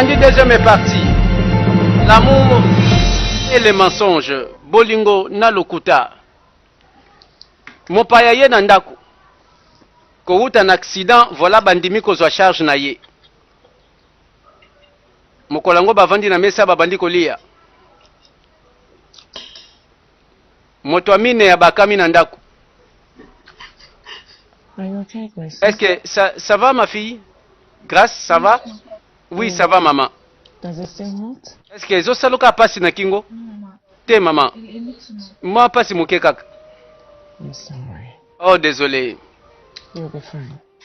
Tobandi deuxième partie. L'amour et le mensonge. Bolingo na lokuta. Mopaya ye na ndako. Kowuta na accident, voilà bandimi kozwa charge na ye. Mokolo yango bavandi na mesa babandi kolia. Moto ya mine abakami na ndako. Est-ce que ça, ça va ma fille? Grace, ça va? Oui, ça va maman. Est-ce que ezosala kaka pasi na kingo? Te maman. Mwa pasi moke kaka. Oh désolé.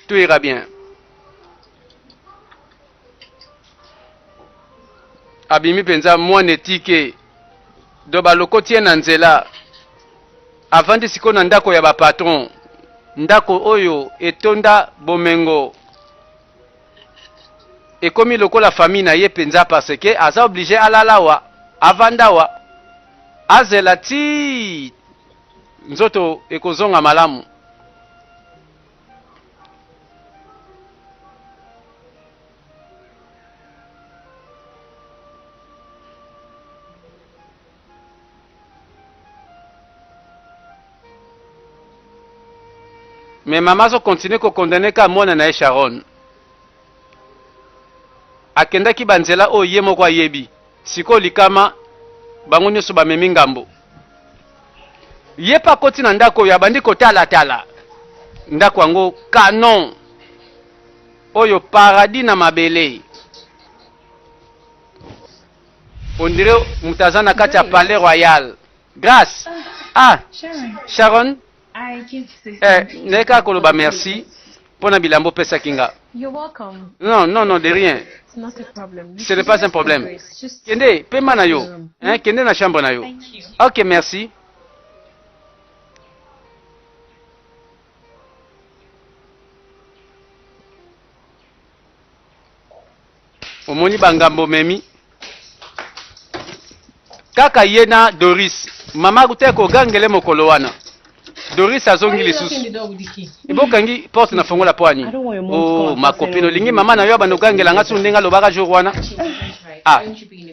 Tout ira bien. Abimi mpenza mwana etike do balokoti ye na nzela avandi sikoyo na ndako ya bapatron ndako oyo etonda bomengo ekomi lokola famille na ye mpenza parce que aza oblige alala awa avanda awa azela ti nzoto ekozonga malamu Mais mama azo continuer ko condamner ka mwana na ye Sharon. Akendaki ba nzela oyo ye moko ayebi. Sikoyo likama bango nyonso bamemi ngambo. Ye pe akoti na ndako oyo abandi kotalatala ndako yango canon oyo paradis na mabele. On dirait moto aza na kati ya palais royal. Grace. Ah, Sharon. Eh, naye kaka koloba merci mpo na bilamba opesaki nga. Non, non, non, de rien. Ce n'est pas un problème. Kende, pema na yo. Hein, kende na chambre na yo. Ok, merci. Omoni bangambo omemi kaka ye na Doris. Mama akutaki kogangele mokolo wana. Doris azongi lisusu. Ebokangi porte na fongola po ani? Oh, ma copine olingi mama na yo abanda kogangela nga su ndenge alobaka jour wana? Ah,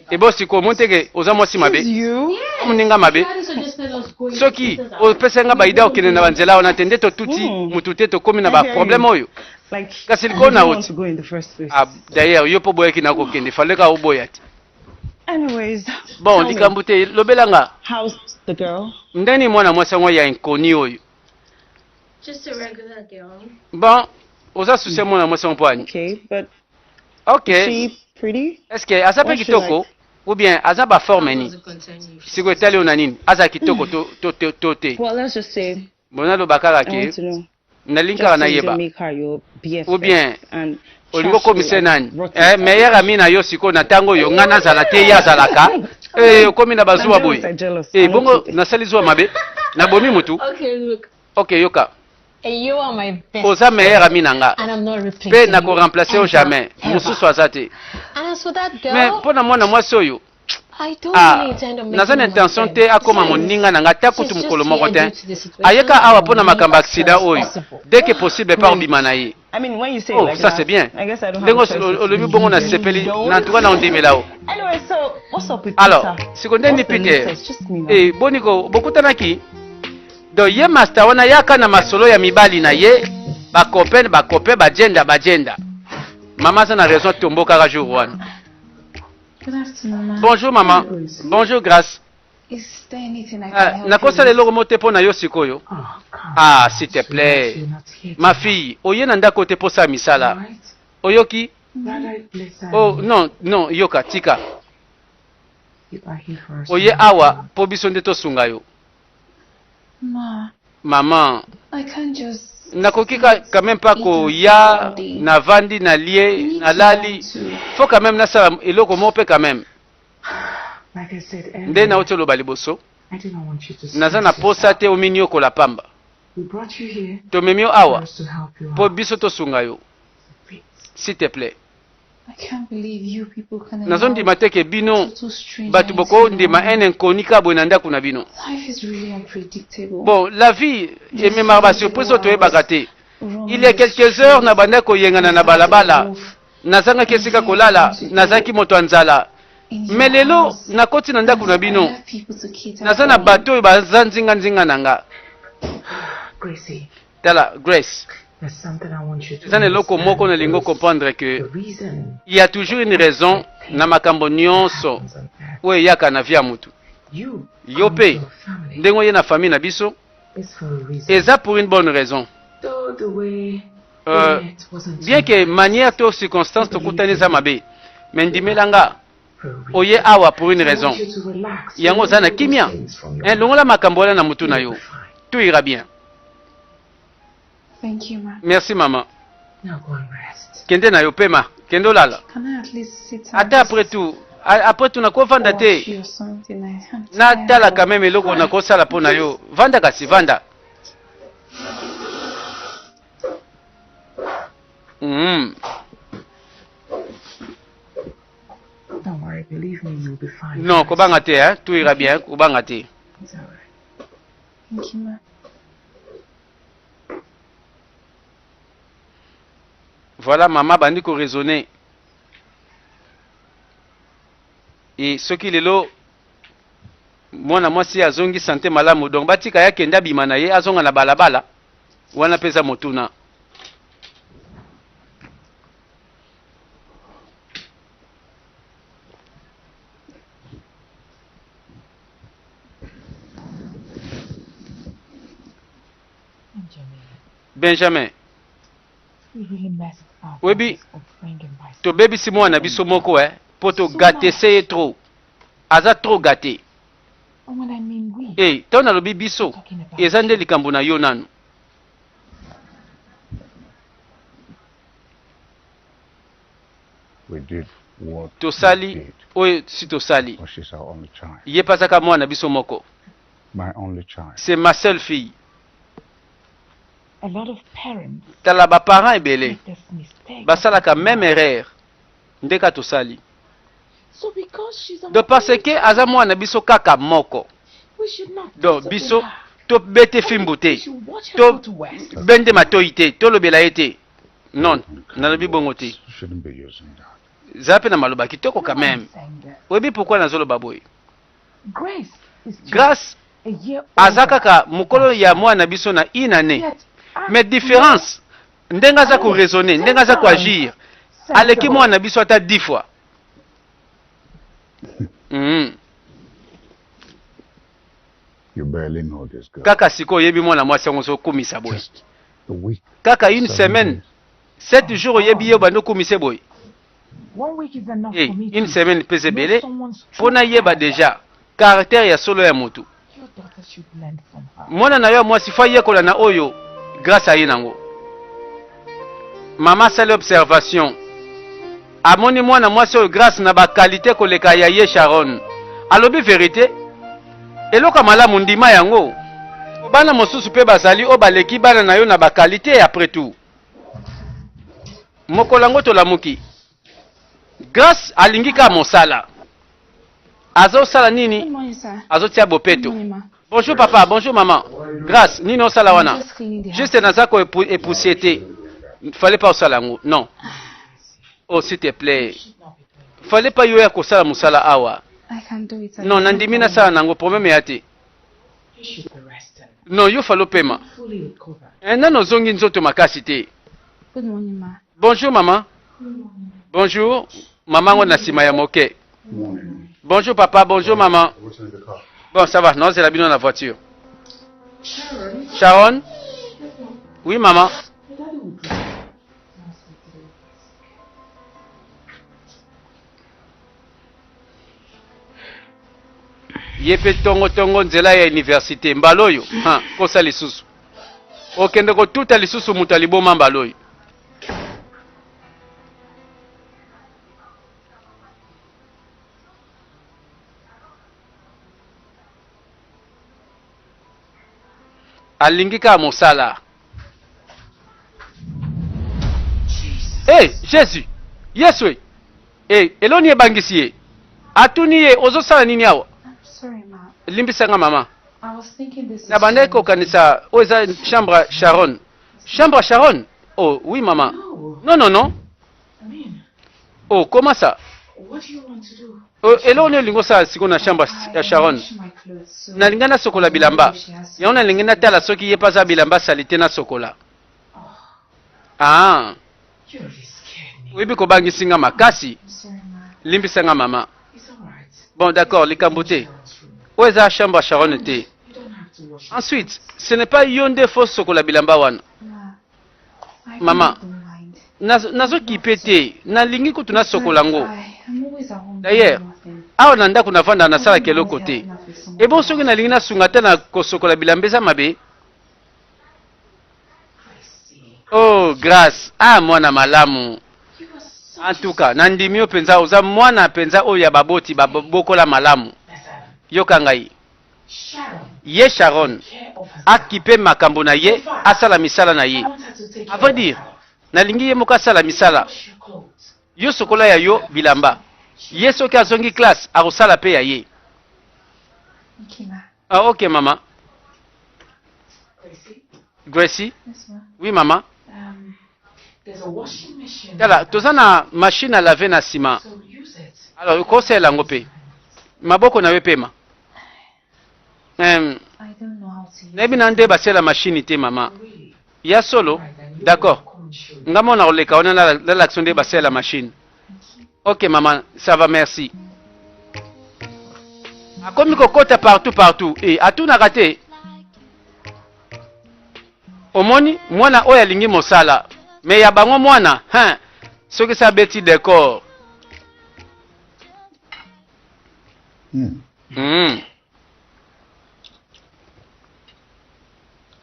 ebo sikoyo omoni te ke oza mwasi mabe? Moninga mabe. Soki opesa nga ba idea okende na banzela wana te nde totuti mutu te tokomi na ba problème oyo. Kasi likolo na oti. Ah, d'ailleurs yo po boyaki na kokende, fallait ka oboya te. Bon, likambo te, lobela nga. Ndeni mwana mwasi yango ya inconnu oyo. Bon, oza souci ya mwana mwasi yango mpo ani? Ok. Est-ce que aza pe kitoko ou bien aza ba forme nini? Siko etali yo na nini? Aza kitoko to to to te. Bon, naloba kaka ke Nalingi kaka nayeba. Ou bien olingi okomisa ye nani? Eh, meilleur ami na yo sikoyo na ntango oyo ngai nazala te ye azalaka. Eh, okomi na bazuwa boye. Eh, bongo nasali zuwa mabe? Nabomi mutu? Ok, yoka. Oza meilleur ami na nga pe nako remplacer yo jamais. Mosusu aza te. Mais mpo na mwana mwasi oyo Ah, naza na intention te akoma moninga na nga ata kutu mokolo moko te. Ayeka awa mpo na makambo ya accident oyo. Dès que possible pa obima na ye. Oh, ça c'est bien. Ndenge olobi bongo na sepeli, na en tout cas na ondimela yo. Alors, siko nde ni Peter. Eh, boni ko bokutanaki? Donc ye master wana yaka na masolo ya mibali na ye, ba copain, ba copain, ba jenda, ba jenda. Mama aza na raison tombokaka jour wana. Bonjour maman. Bonjour Grace. Ah, nakosala eloko moko te mpo na yo sikoyo. Oh, ah, s'il te plaît. Ma fille, oye na ndako te mpo osala misala. Oyoki? Oh, non, non, yoka, tika. Oye awa mpo biso nde tosunga yo. Maman, nakoki quand même pas koya navandi nalie nalali faut quand même nasala eloko moko mpe quand même nde nauti oloba liboso naza na posa te ominiokola pamba tomemi yo awa mpo biso tosunga yo s'il te plaît Nazo ndima te ke bino batu boko ndima un inconnu ka boye na ndaku na bino. Bon, la vie ememaka ba surprise oyo toyebaka te. Il y a quelques heures na bandaki koyengana na balabala. Nazangaki esika kolala, nazalaki moto ya nzala. Mais lelo nakoti na ndako na bino, naza na bato oyo baza nzinganzinga na nga. Tala Grace, eza na eloko moko nalingi comprendre que il y a toujours une raison na makambo nyonso oyo eyaka na vie ya mutu. Yo mpe ndenge oye na famille na biso eza pour une bonne raison. Bien que manière to circonstance tokutani eza mabe, mais ndimela nga oye awa pour une raison. Yango oza na kimia, hein, longola makambo wana na mutu na yo, tout ira bien. Thank you, ma. Merci mama. Kende na yo pema, kende olala. Can I at least sit and Ata après tout, après tout nakovanda watch te. you or something? I'm Natala tired. quand même eloko nakosala mpo na yo. Vanda kasi, vanda. Don't worry, believe me, you'll be fine. Non, kobanga te, hein? Tout ira bien, kobanga te. It's all right. Thank you, ma. Voilà, mama bandi ko raisonner. Et soki lelo mwana mwasi azongi santé malamu, donc batika ye akende abima na ye azonga na balabala wana mpe eza motuna. Benjamin, oyebi tobebisi mwana na biso moko eh, mpo togatese ye trop, aza trop gâté. Eh, ntango nalobi biso eza nde likambo na yo nanu. We did what we Tosali did. oyo si tosali. But she's our only child. Ye mpe azaka mwana biso moko. My only child. C'est ma seule fille. A lot of parents Tala baparent ebele make this mistake. basalaka même erreur nde ka tosali. So because she's our Donc parce only que aza mwana biso kaka moko, we should not donc discipline biso her. tobete fimbu te, We should watch her go to to West. bende matoi te, tolobela ye te. Non, nalobi bongo te. You shouldn't be using that. Zala mpe na maloba kitoko quand No, I'm même. saying this. Oyebi pourquoi nazoloba boye? Grace is just Grâce a year aza older. kaka mokolo ya mwana biso na une année. Yet Mais acts différence ndenge aza koraisonner, ndenge aza koagir, aleki sensible. mwana biso ata 10 fois. You barely know this girl. Kaka sikoyo oyebi mwana mwasi yango ozokumisa boye. Just a week. Kaka une 7 semaine, days. 7 jours oyebi ye obandi okumisa boye. One week is enough Eh, for me une to semaine mpe eza know ebele someone's true mpo nayeba character. déjà caractère ya solo ya motu. Your daughter should learn from her. Mwana na yo ya mwasi fa yekola na oyo grâce aye nango. Mama asali observation, amoni mwana mwasi oyo grâce na bakalite koleka ya ye Sharon. Alobi verité, eloko ya malamu ndima yango. Bana mosusu mpe bazali oyo baleki bana na yo na bakalite. Après tout, mokolo yango tolamuki, Grâce alingi kaka mosala. Azosala Good nini? morning, sir. Azotia Good bopeto. morning, ma. Bonjour papa, bonjour maman. Grâce, nini osala I'm wana? just cleaning the Juste house. naza ko epoussier te. Fallait pas osala yango. Non. Oh, s'il te plaît. Fallait pas yo ya kosala mosala awa. I can do it. Non, There's no nandimi problem. nasala nango problème ya te. You should be resting. Non, yo fallait opema. Fully recover. Eh, nano ozongi nzoto makasi te. Good morning, ma. Bonjour maman. Bonjour. Maman ngo na nsima ya moke. Morning. Bonjour papa, bonjour maman. What's in the car? Bon, ça va, non, c'est la bino na voiture. Sharon? Oui maman. Ye mpe tongo tongo nzela ya université mbala oyo, ha, kosa lisusu. Okende kotuta lisusu moto ya liboma mbala oyo. Alingi kaka mosala. Hey, Jésus, Yesu e. Hey, eloni ebangisi ye. Atuni ye, ozosala nini awa? I'm sorry, ma. Limbisanga mama. I was thinking this is Nabandaki Sharon's kokanisa oyo eza chambre ya Sharon. Chambre ya Sharon? Oh, oui mama. No. Non, non, non. I mean, Oh, comment ça? Oh, eloko nini olingi osala sikoyo na chambre ya Sharon? Nalingi nasokola bilamba. Yango nalingi natala soki ye mpe aza bilamba salite nasokola. Ah. Oyebi kobangisi nga makasi. Limbisa nga mama. Bon, d'accord, likambo te. Oyo eza chambre ya Sharon te. Ensuite, ce n'est pas yo nde faut sokola bilamba wana. Mama, nazokipe te, nalingi kutu nasokola yango. D'ailleurs, awa na ndako navanda nasalaka eloko te. Ebongo soki nalingi nasunga ata na kosokola bilamba eza mabe? Oh, Grace, ah mwana malamu. En tout cas, nandimi yo mpenza, oza mwana mpenza oyo ya baboti babokola malamu. Yoka ngai. Ye Sharon akipe makambo na ye, asala misala na ye. À vrai dire, nalingi ye moko asala misala. Yo sokola ya yo bilamba. Ye soki azongi classe akosala pe ya ye. Ah, ok mama. Gracie? Oui mama. Tala, toza na machine à laver na sima. Alors, okosalela yango pe. Maboko na yo epema. Um, nayebi na nde basala machine te mama. Ya solo? D'accord. Nga mona koleka wana nalakisa nde basala machine. Ok maman, ça va merci. Akomi kokota partout partout. Eh, atunaka te. Omoni mwana oyo alingi mosala. Mais ya bango mwana, hein, soki sa beti decor.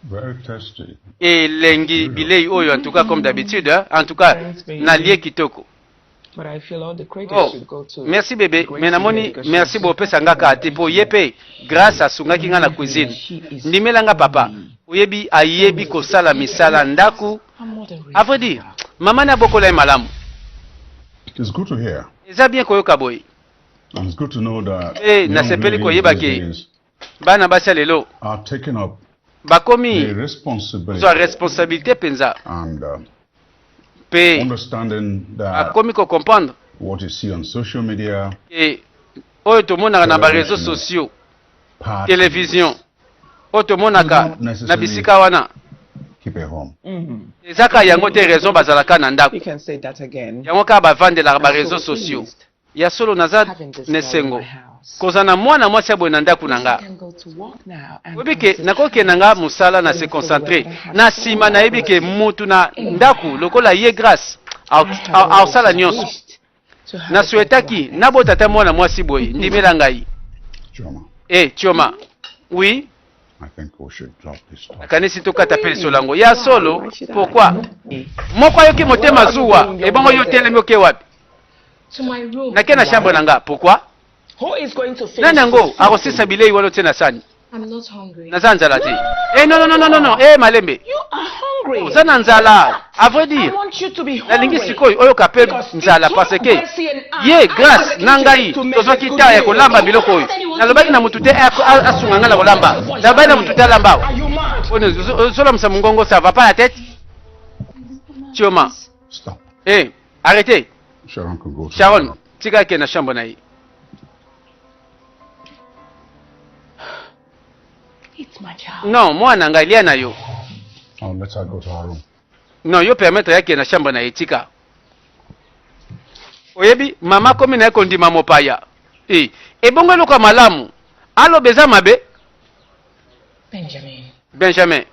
Very tasty. Elengi bilei oyo en tout cas comme d'habitude hein? En tout cas nalie kitoko. But I feel all the credit Oh, should go to merci bebe, Gracie mais namoni because she merci was bopesa nga kaka te po ye pe Grace asungaki nga na cuisine. She is Ndimela nga papa, oyebi ayebi kosala misala ndaku. I'm more than ready À vrai for dire, her. mama na bokola ye malamu. It's good to hear. Eza bien koyoka boye. And it's good to know that Eh, young nasepeli ladies koyeba these ke days bana basi ya lelo are taking up bakomi the responsibility kozwa responsabilité mpenza and mpe understanding that bakomi kocomprendre what you see on social media, ke oyo tomonaka na bareseau television, sociaux, parties, television oyo do tomonaka not na necessarily bisika wana keep a home. eza kaka yango te raison bazalaka na ndako You can say that again. yango kaka bavandelaka I'm so bareseau sociaux. pleased Ya solo naza having this na girl in esengo my house. kozala na mwana mwasi ya boye na ndako na I nga. can go to work now and Oyebi ke nakoki na concentrate nga mosala na se looking for the work concentrer that I have na so nsima nayebi ke already mutu na in my ndako lokola ye house. Grace I have always aosala nyonso. wished to have Na a daughter souhaitaki like this. nabota ata mwana mwasi boye, ndimela ngai. Chioma, Eh Chioma, oui, I think we should drop this topic. nakanisi tokata mpe lisolo Really? yango. Ya Why? solo, Why should I? pourquoi? Moko ayoki Where motema are you zuwa, going, young ebongo yo lady? otelemi oke wapi? To my room. Nake na chambre Why? na nga, pourquoi? Who is going to Nani finish yango this food for akosisa you? bilei wana otie na sani? I'm not hungry. Naza nzala te. No, no, no, Eh, no, non, no, non, non, non, non, no. eh, malembe. You are hungry. Oza na nzala. À vrai I dire, want you to be nalingi hungry. sikoyo oyoka mpe Because it nzala took parce que Gracie and I ye out of Grace the na kitchen ngai to make this tozwaki good temps ya meal. kolamba biloko oyo. Nalobaki na motu te asunga ngai na kolamba. Nalobaki na motu te alamba awa. Are you mad? Oyo ozolamusa mongongo, ça va pas la tête? Chioma. Stop. Eh, arrêtez. Sharon can go to Sharon, her. tika ake na chambre na ye. It's my child. Non, mwana ngai lia na yo. Oh, let her go to her room. Non, yo permettre yake na chambre na ye tika. Oyebi, mama komi na ye kondima mopaya. Eh, ebongo eloko ya malamu. Aloba eza mabe. Benjamin. Benjamin.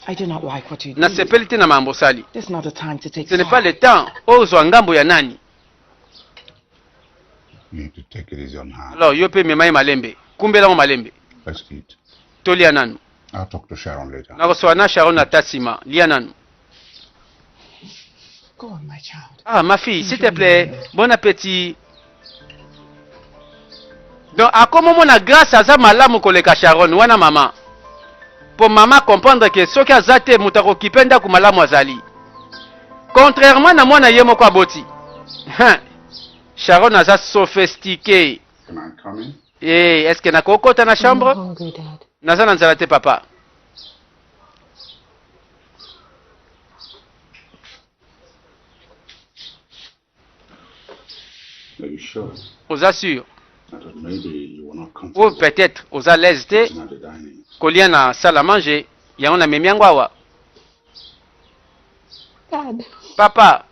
I do not like what you did. Nasepeli te na mambo osali. This is not the time to take Ce n'est pas le sides. temps ozwa ngambo ya nani. You need to take it easy on her. Alors yo pe mema ye malembe. Kumbela ngo malembe. Let's eat. Tolia nanu. I'll talk to Sharon later. Nakosolola na Sharon ata sima. Lia nanu. Go on, my child. Ah, ma fille, s'il te Enjoy your plaît, meal. bon appétit. Donc akomomona Grace aza malamu koleka Sharon wana mama. Po mama comprendre que soki aza te moto akokipe ndako malamu azali. Contrairement na mwana ye moko aboti. Hein. Sharon aza sophistiqué. Can I come in? Eh, est-ce que nakokota na I'm not chambre? hungry, Dad. Naza na nzala te papa. you sure? Oza sûr? I thought maybe you were not Ou comfortable peut-être oza à l'aise te eating at the dining. kolia na salle à manger, yango namemi yango awa. Dad, Papa,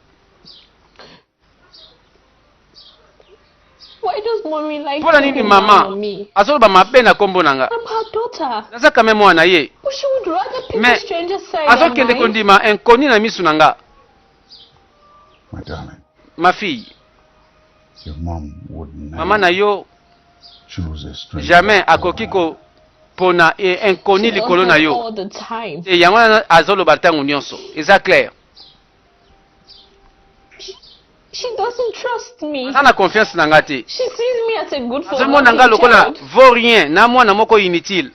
why does mommy like mpo na nini talking down mama on me? azoloba mabe na nkombo na nga? I'm her daughter. Naza quand même mwana ye. But she would rather pick a Mais stranger's side than azokende mine. kondima inconnu na misu na nga. My darling, Ma fille, your mom would never mama na yo choose a stranger jamais over akoki her. kopona inconnu She does likolo na that yo. all the time. E yango wana azoloba ntango nyonso, eza clair. She doesn't trust me. Aza na confiance na nga te. She sees me as a good for Azomona nga nothing lokola child. vaut rien na mwana moko inutile.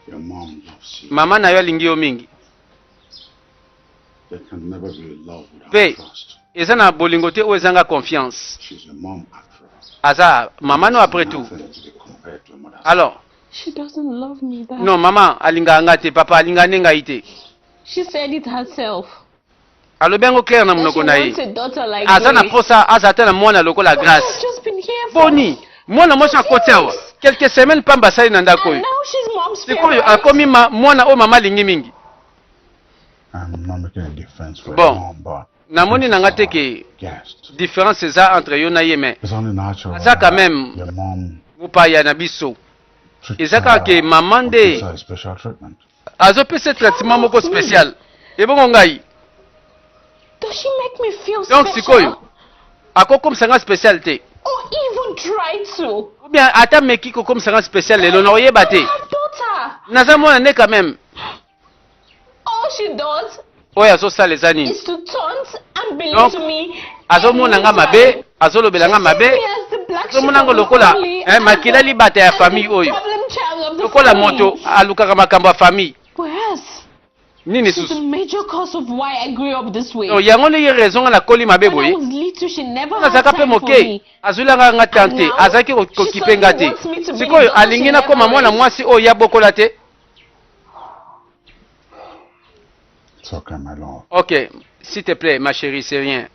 Your mom loves you. Mama na yo alingi yo mingi. There can never be love without Pe trust. eza na bolingo te oyo ezanga confiance. She's your mom after all. Aza mama no après tout. Nothing to be compared to a mother's. Alors, She doesn't love me that. non, mama alingaka nga te, papa alingaka nde ngai te. She said it herself. Alobi yango clair na That she monoko na ye. wants a daughter like Aza na Grace. posa aza ata na mwana lokola But I've Grace. just been here for Boni, mwana mwasi akoti awa quelques semaines pamba asali na ndako And oyo. now she's mom's Sikoyo favorite. akomi ma, mwana oyo mama alingi mingi. I'm not making a defense for Bon. your mom, but Namoni this na is nga te our ke guest. différence eza entre yo na ye, mais It's only natural aza quand that même your mom mopaya na biso. treats Eza kaka ke her mama or nde gives her a special treatment. azopesa traitement moko spécial. Ebongo ngai. Does she make me feel Donc special? sikoyo akokomisa nga spécial te. Or even try to? Ou bien ata meki kokomisa nga spécial lelo na oyeba te. I'm her daughter. Naza mwana nde quand même. All she does Oyo azosala eza nini? is to taunt and Donc, belittle me azomona every nga mabe, time. azolobela She nga sees mabe, me as the black sheep azomona of nga the lokola family eh, and makila the, libata ya and the famille oyo, problem child of the lokola family. moto alukaka makambo ya famille. Whereas Nini she's the susu? major cause of why I grew up this way. Donc yango nde ye raison nga nakoli mabe When I boye. was little, she never had Nazalaka mpe time for moke, me. azwilanga nga And tan te, now azalaki she kokipe nga suddenly te. wants me to be the Sikoyo daughter she alingi nakoma never mwana raised. mwasi oyo ya bokola te. It's okay, my love. Ok, s'il te plaît, ma chérie, c'est rien.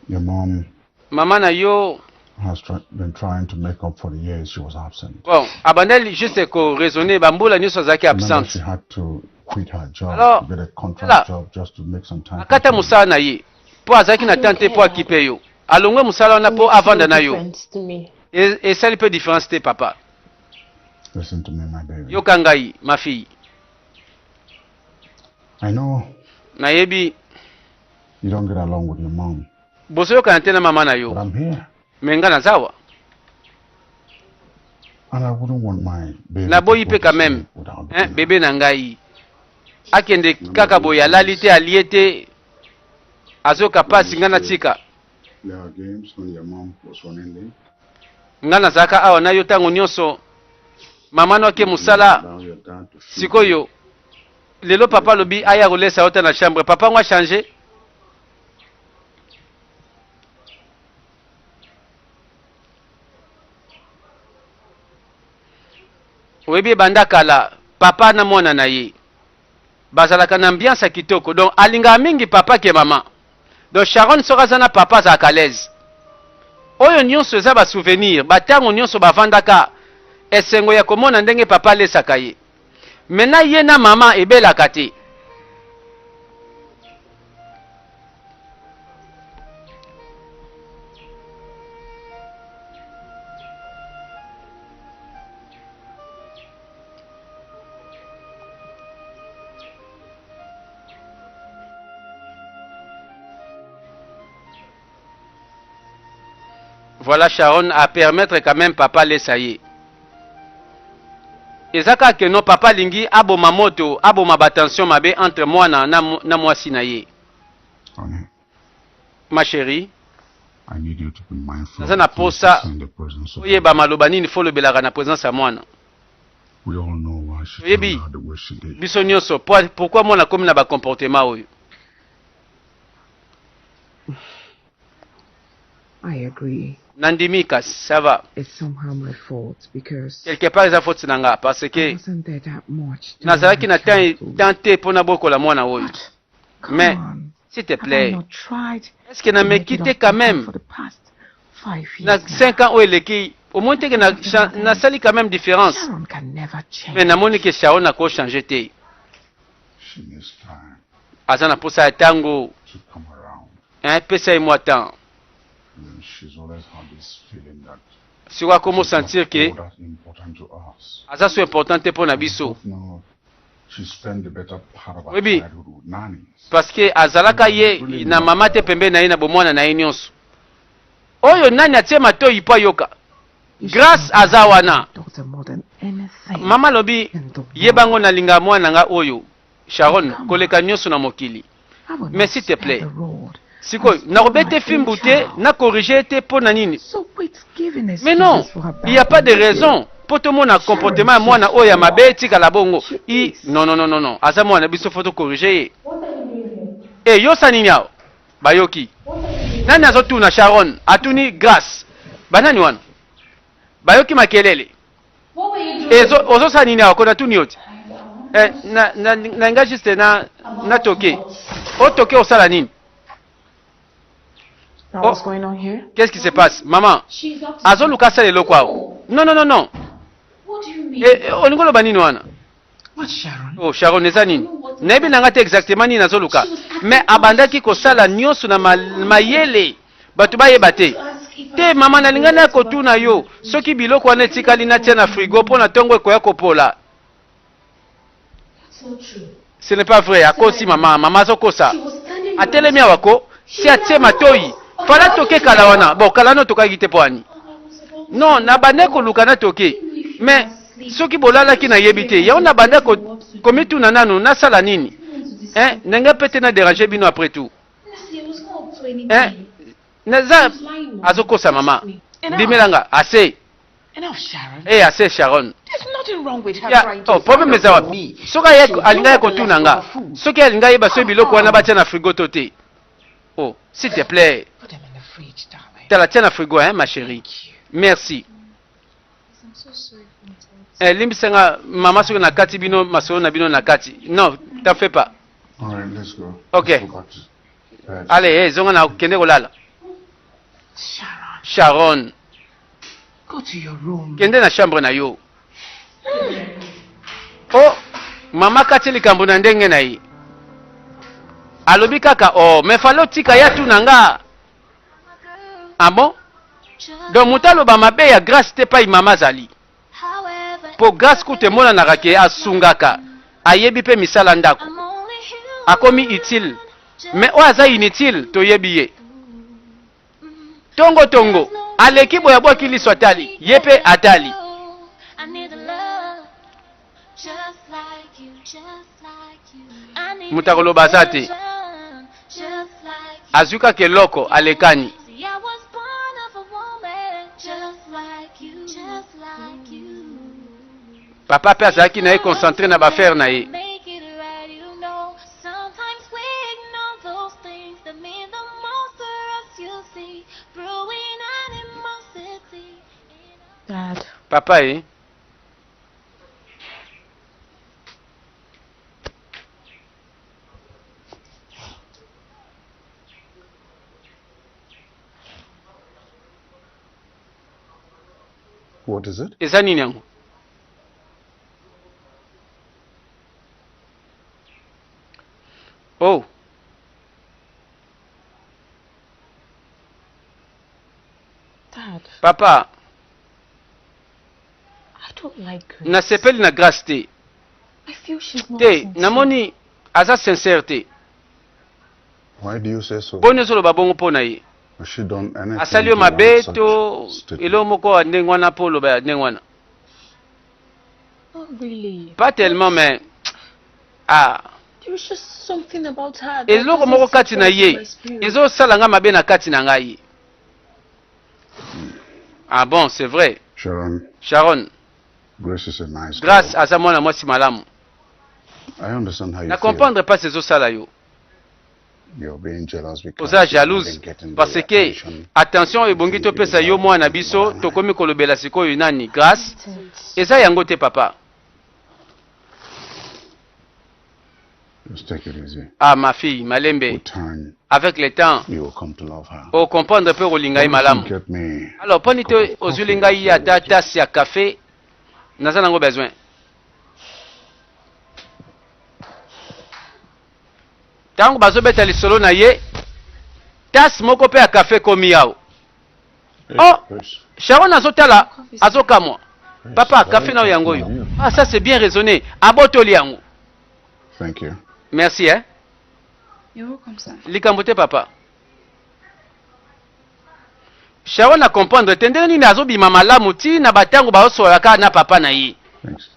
Your mom Mama na yo, has been trying to make up for the years she was absent. bon, abandeli juste koraisonner bambula nyonso azalaki Remember, absente. she had to quit her job Alors, to get a là, contract job just to make some time for akata you. mosala na ye mpo azalaki I na don't temps te care, mpo Dad. akipe yo. Alongwe mosala wana It mpo makes no avanda na yo. difference to me. Esali mpe différence te, papa. Listen to me, my baby. Yoka ngai, ma fille. I know Nayebi you don't get along with your mom, bozoyokana te na mama na but yo, I'm here. me nga naza awa. And I wouldn't want my baby to Naboyi go mpe to quand même, sleep without hein, dinner. bebe na ngai akende Remember kaka those boye alali days te, alie te, azoyoka we mpasi, used nga to natika. play our games when your mom was running late? Nga nazalaka awa na yo ntango nyonso, mama no ake You didn't mosala. allow your dad to feed you Sikoyo lelo papa alobi aya kolesa yo te na chambre, papa ngo achange. Oyebi ebanda kala, papa na mwana na ye bazalaka na ambiance ya kitoko, donc alingaka mingi papa ke mama. Donc Sharon soki aza na papa azalaka à l'aise. Oyo nyonso eza basouvenir, batango nyonso bavandaka, esengo ya komona ndenge papa alesaka ye. Maintenant ye na mama ebelaka te. Voilà, Sharon a permettre quand même papa alesa ye. Eza kaka ke non, papa alingi aboma moto, aboma batension mabe entre mwana na mwasi na ye. Honey, Ma chérie, I need you to be mindful naza of na the things you posa say in the presence of your oyeba mom. maloba nini fo olobelaka na présence ya mwana. We all know why she turned Toyebi out the way she did. biso nyonso pourquoi mwana akomi na bacomportement oyo. I agree. Nandimi kasi, ça va. It's somehow my fault because Quelque part eza faute na nga parce I que wasn't there that much during nazalaki her na temps childhood. temps te mpo nabokola mwana oyo. But come Mais on. S'il te Have I plaît. not tried Est ce que to make nameki it te up quand to her même for the past 5 na years now? 5 ans oyo eleki, omoni te ke na nasali quand même différence? Sharon can never Mais change. namoni ke Sharon ako change te. She needs time Aza na posa ya ntango. to come around. Hein, pesa ye mwa temps. And she's always had this feeling that Sikoyo akomo she's not sentir ke all that important to us. aza so important te mpo na We biso. both know she spent the better part of her Oyebi, childhood with nannies. parce que azalaka ye na mama te pembeni na ye na bomwana na ye nyonso. Oyo nani atie matoi mpo ayoka? You should Grâce know aza I love wana. my daughter more than anything Mama alobi, in the yebango world. nalinga mwana na nga oyo Sharon Come koleka on. nyonso na mokili. I will Mais not s'il te spare plaît, the rod and sikoyo spoil my nakobete own fimbu te, child. nakorige te mpo na nini? So quit giving Mais non, excuses for her il y a bad pas de behavior. raison mpo tomona Sharon comportement ya is mwana just oyo ya mabe what etikala bongo. she I is. non non non non non, aza mwana biso, fo tokorige ye. E yosa nini awa? Bayoki nani azotuna? Sharon atuni Grâce. Banani wana bayoki makelele? Ezo ozosala nini awa? Kona tuni yo te. Eh, na, na, na nga juste na natoke otoke osala nini? Now Oh, what's going on here? Qu'est-ce qui se passe, maman? Azoluka asala eloko awa. Non non non non. Eh, eh, olingi oloba nini wana? What, Sharon? Oh, Sharon, eza nini? Nayebi na nga te exactement nini azoluka, mais abandaki kosala nyonso na mayele bato bayeba te. Te mama, nalinga na kotuna yo soki biloko wana etikali natia na frigo mpo na ntongo ekoya kopola. Ce n'est pas vrai, akosi mama. Mama azokosa. Atelemi awa ko si atie matoi. Fala toke kala wana. Bon, kala wana tokaki te mpo ani? Non, na bande koluka na toke, mais soki bolalaki nayebi te. Yango na bande komituna nanu nasala nini, hein? Ndenge mpe te na déranger bino. Après tout, hein, naza azokosa mama. Ndimelanga ase. Enough, Sharon. E ase, Sharon. There's nothing wrong with her Ya, trying to oh, problème find eza out from wapi? me. Soki alinga ye kotuna nga soki alinga yeba soki biloko wana batia na frigo to te. Oh, s'il te plaît. Put them in the fridge, darling. Tala, tia na frigo, hein, ma chérie. Merci. Eh, limbisanga mama soki na kati bino masolo na bino na kati. Non, t'en fais pas. All right, let's go. Okay. Let's go back to bed. Allez, eh, zonga na kende kolala. Sharon, Sharon, go to your room. Kende na chambre na yo. O mama kati likambo na ndenge na ye, alobi kaka o mais fallait otika ya tuna nga. Ah bon, donc moto aloba mabe ya Grâce te pai mama azali mpo Grâce kutu emonanaka ke asungaka, ayebi mpe misala ndako, akomi utile. Mais oyo aza inutile, toyebi ye. Tongo tongo aleki boye, abwaki liso, atali ye mpe atali. Moto akoloba aza te. Azwi kaka eloko, alekani. Papa mpe azalaki na ye concentré na ba affaires na ye. Sometimes we ignore those things that mean the most to us, you see, brewing animosity. Dad. Papa e. What is it? Eza nini yango? Oh. Dad, Papa. I don't like Grace. Nasepeli na Grâce te. I feel she's not Te sincere. namoni aza sincère te. Why do you say so? Boni ozoloba bongo mpo na ye? Has she done anything Asali yo to warrant mabe such to statement? eloko moko ya ndenge wana mpo oloba ya ndenge wana? Not really. Pas tellement, mais ah. There's just something about her that Eloko moko doesn't sit kati na right in ye my spirit. ezosala nga mabe na kati na ngai. Ah bon, c'est vrai. Sharon, Sharon, Grace is a nice Grâce girl. aza mwana mwasi malamu. I understand how you Na feel. comprendre mpasi ezosala yo. You're being jealous because Oza she's not jalouse been getting the parce que attention attention ebongi topesa yo mwana biso, tokomi kolobela sikoyo nani? Grâce. Eza yango te, papa. Just take it easy. Ah ma fille, malembe. With time, Avec le temps, you will come to love her. o comprendre mpe kolinga ye Why don't malamu. you get me Alors poni te ozwili ngai ata tasse ya café, naza nango besoin. Ntango bazobeta lisolo na ye, tasse moko mpe ya café ekomi awa. Hey, Oh! Grace. Sharon azotala, azokamwa. Grace, Papa, very café na yo yango oyo. thoughtful of you. Ah, ça c'est bien raisonné. Abotoli yango. Thank you. Merci, hein. You're welcome, sir. Likambo te papa. Sharon a comprendre te ndenge nini azobima malamu ti na batango baosola kaka na papa na ye. Thanks.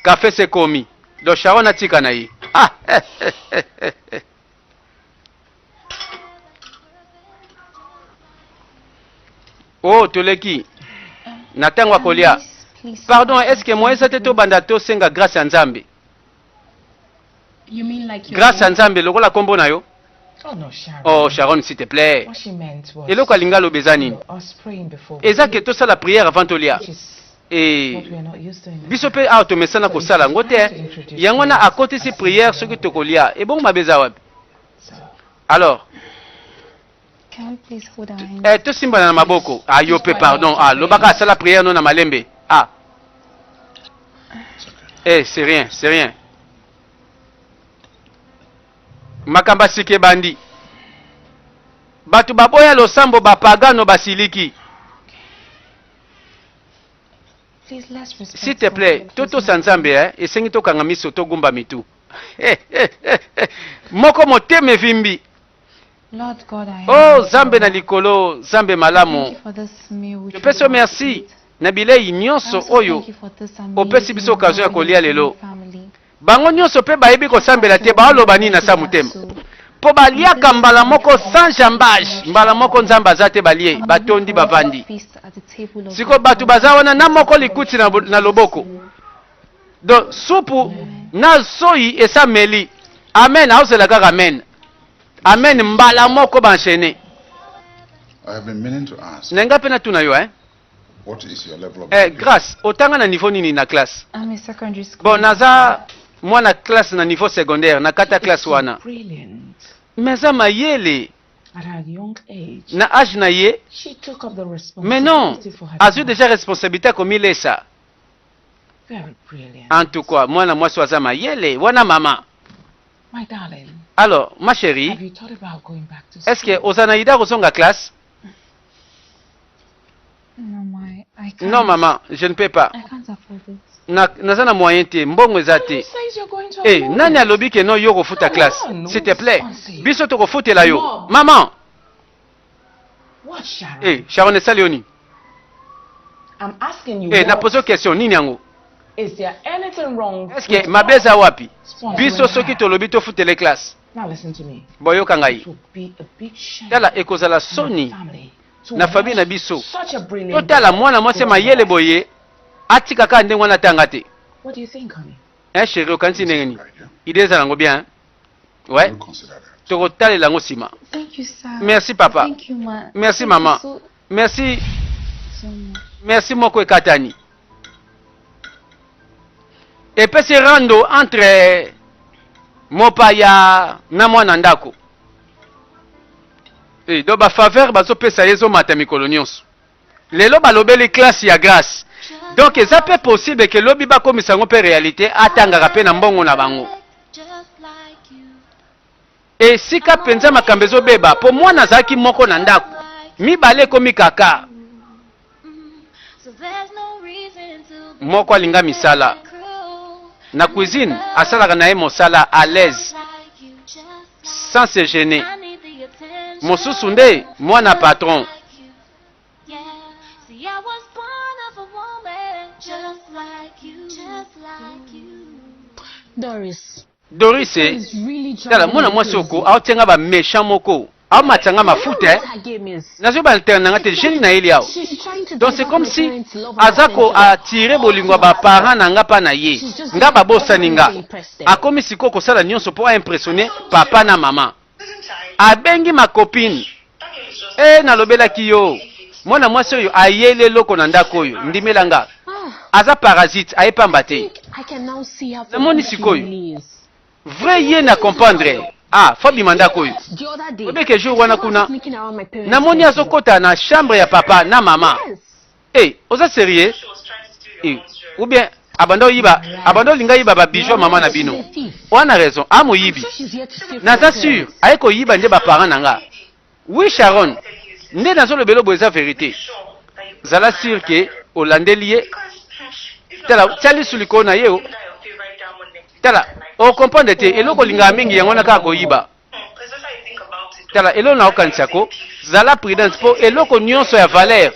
Café c'est komi. Donc Sharon atika na ye. Ah! Oh, toleki. Na tango ya kolia. Please, Pardon, est-ce que moyen eza te tobanda tosenga grâce ya Nzambe? You mean like your Grâce ya name? Nzambe lokola kombo na yo? Oh no, Sharon. Oh, Sharon, s'il te plaît. What she meant was Eloko alingi aloba eza nini? us praying before we Eza ke eat, tosala prière avant tolia. which is Eh, what we are not used to in the biso mpe awa tomesana kosala yango te. Yango wana akotisi prière soki tokolia. Ebongo mabe eza wapi? So, Alors, Can we please hold our hands? eh, tosimbana na maboko. Ah, yo mpe pardon. Ah, lobaka asala prière no na malembe. Ah. Eh, c'est rien, c'est rien. Makambo ya sika ebandi. Bato baboya losambo bapagano basiliki. Please, let's respect S'il te God plaît, and close totosa our Nzambe eh, esengi tokanga miso togumba mitu. Moko motema evimbi. Lord God, I Oh, am Nzambe na likolo, Nzambe Thank malamu. you for this meal which we Topesi yo want to merci eat. na bilei I nyonso also oyo thank you for this opesi amazing biso occasion ya loving kolia lelo. family. Bango nyonso mpe bayebi kosambela te, baoloba nini na sa motema? Mpo baliaka mbala moko sans jambage, mbala moko Nzambe aza te, balie, batondi, bavandi. Sikoyo bato baza wana na moko likuti na, na loboko. Donc supu na soyi esameli. Amen, aozela kaka amen. Amen mbala moko ba enchaîner. I have been meaning to ask, Na nga mpe natuna yo hein. what is your level of Eh, education? Grace, otanga na niveau nini na classe? I'm a secondary school. Bon, naza mwana classe na niveau secondaire, na kata classe so wana. brilliant. Mais aza mayele At her young age, na age na ye, she took up the mais non, responsibility for her azwi child. déjà responsabilité akomilesa. Very brilliant. En tout cas, mwana mwasi oyo aza mayele, wana mama. My darling, Alors, ma have chérie, you thought about going back to est-ce que school? oza na idée ya kozonga classe? No, my, I can't. Non maman, je ne peux pas. I can't afford it. Na, naza na moyen te, mbongo eza Who te. says you're going to Eh, afford nani it? alobi ke no yo kofuta Come classe? on, S'il te plaît. sponsor. Biso tokofutela yo. Mom. Maman, What, Sharon? eh, Sharon esali yo nini? I'm asking you. Eh, na what? pose question nini yango? Is there anything wrong Est-ce que with mabe eza wapi? sponsoring Biso soki her? tolobi tofutele classe. Now listen to me. Boyoka ngai. It would be a big shame Tala ekozala on our soni family to na famille na watch biso. Such a brilliant Totala girl mwana mwasi go mayele to waste. boye atika kaka ndenge wana atanga te. What do you think, honey? Hein chérie, okanisi ndenge nini? Idea. Idée eza nango bien. hein? Ouais, We'll consider that. tokotalela yango nsima. Thank you, sir. Merci papa. Thank you, ma. Merci, Thank maman. You so, Merci, so much. merci moko ekatani. Epesi rando entre mopaya na mwana ndako. Eh, donc ba faveur bazopesa ye ezomata mikolo nyonso. Lelo balobeli classe ya grâce. Donc eza pe possible ke lobi bakomisa yango pe réalité atangaka pe na mbongo na bango. Esika mpenza makambo ezobeba po mwana azalaki moko na ndako, mibale ekomi kaka. Moko alinga misala na cuisine, asalaka na ye mosala à l'aise sans se gêner. Mosusu nde mwana patron. Doris. Doris, Is really tala driving mwana me mwasi crazy. oko aotia nga ba méchant moko, aomatisa nga mafuta eh. Her game is. Nazoyeba interne na nga te, jeune na yeli awa. She's trying to Donc give c'est up comme her si parents' love and aza ko attention. attirer bolingo ya ba parents na nga pa na ye. She's just Nga babosani nga. to impress them. Akomi sikoyo kosala nyonso po a impressionner papa na mama. Abengi ma copine. Eh, nalobelaki yo. Mwana mwasi oyo ayeli eloko na ndako oyo, ndimela nga. Ah, Aza parasite, aye pamba te. I think Namoni sikoyo vrai ye na comprendre. Ah, faut abima ndako oyo. Obeke jour wana kuna namoni azokota na chambre ya papa na mama. Hey, oza sérieux? Eh, ou bien abanda oyiba, abanda olinga yiba ba bijoux ya mama na bino. Wana raison, a moyibi. Naza sûr, aye koyiba nde ba parents na nga. Oui Sharon, nde nazolobela boye eza verite. Zala sûr ke olandeli ye. Tala, tia lisu likolo na ye o. Tala, o comprendre te, eloko olingaka mingi yango wana kaka koyiba. Tala, eloko na okanisa ko, zala prudente po eloko nyonso ya valeur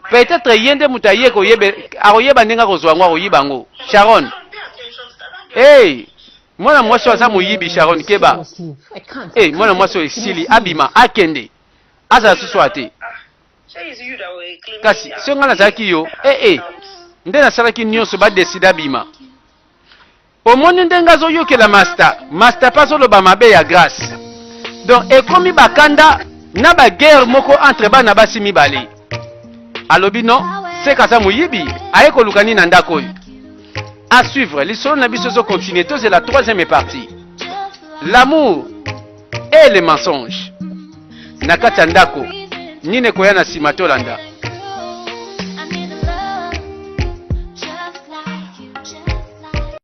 peut-être ye nde moto aye koyebe, akoyeba ndenge akozwa yango, akoyiba yango. Sharon, hey, mwana mwasi oyo aza moyibi. Sharon, keba. Hey, mwana mwasi oyo esili, abima, akende, azala susu awa te. Kasi soki ngai nazalaki yo, eh, eh, nde nasalaki nyonso badécider abima. Omoni ndenge azoyokela master, master mpe azoloba mabe ya Grâce. Donc ekomi bakanda na baguerre moko entre bana basi mibale. Alobi non, seka aza moyibi, aye koluka nini na ndako oyo? À suivre, lisolo na biso ezocontinue. Tozela troisième partie, l'amour et le mensonge na kati ya ndako. Nini ekoya na nsima? Tolanda.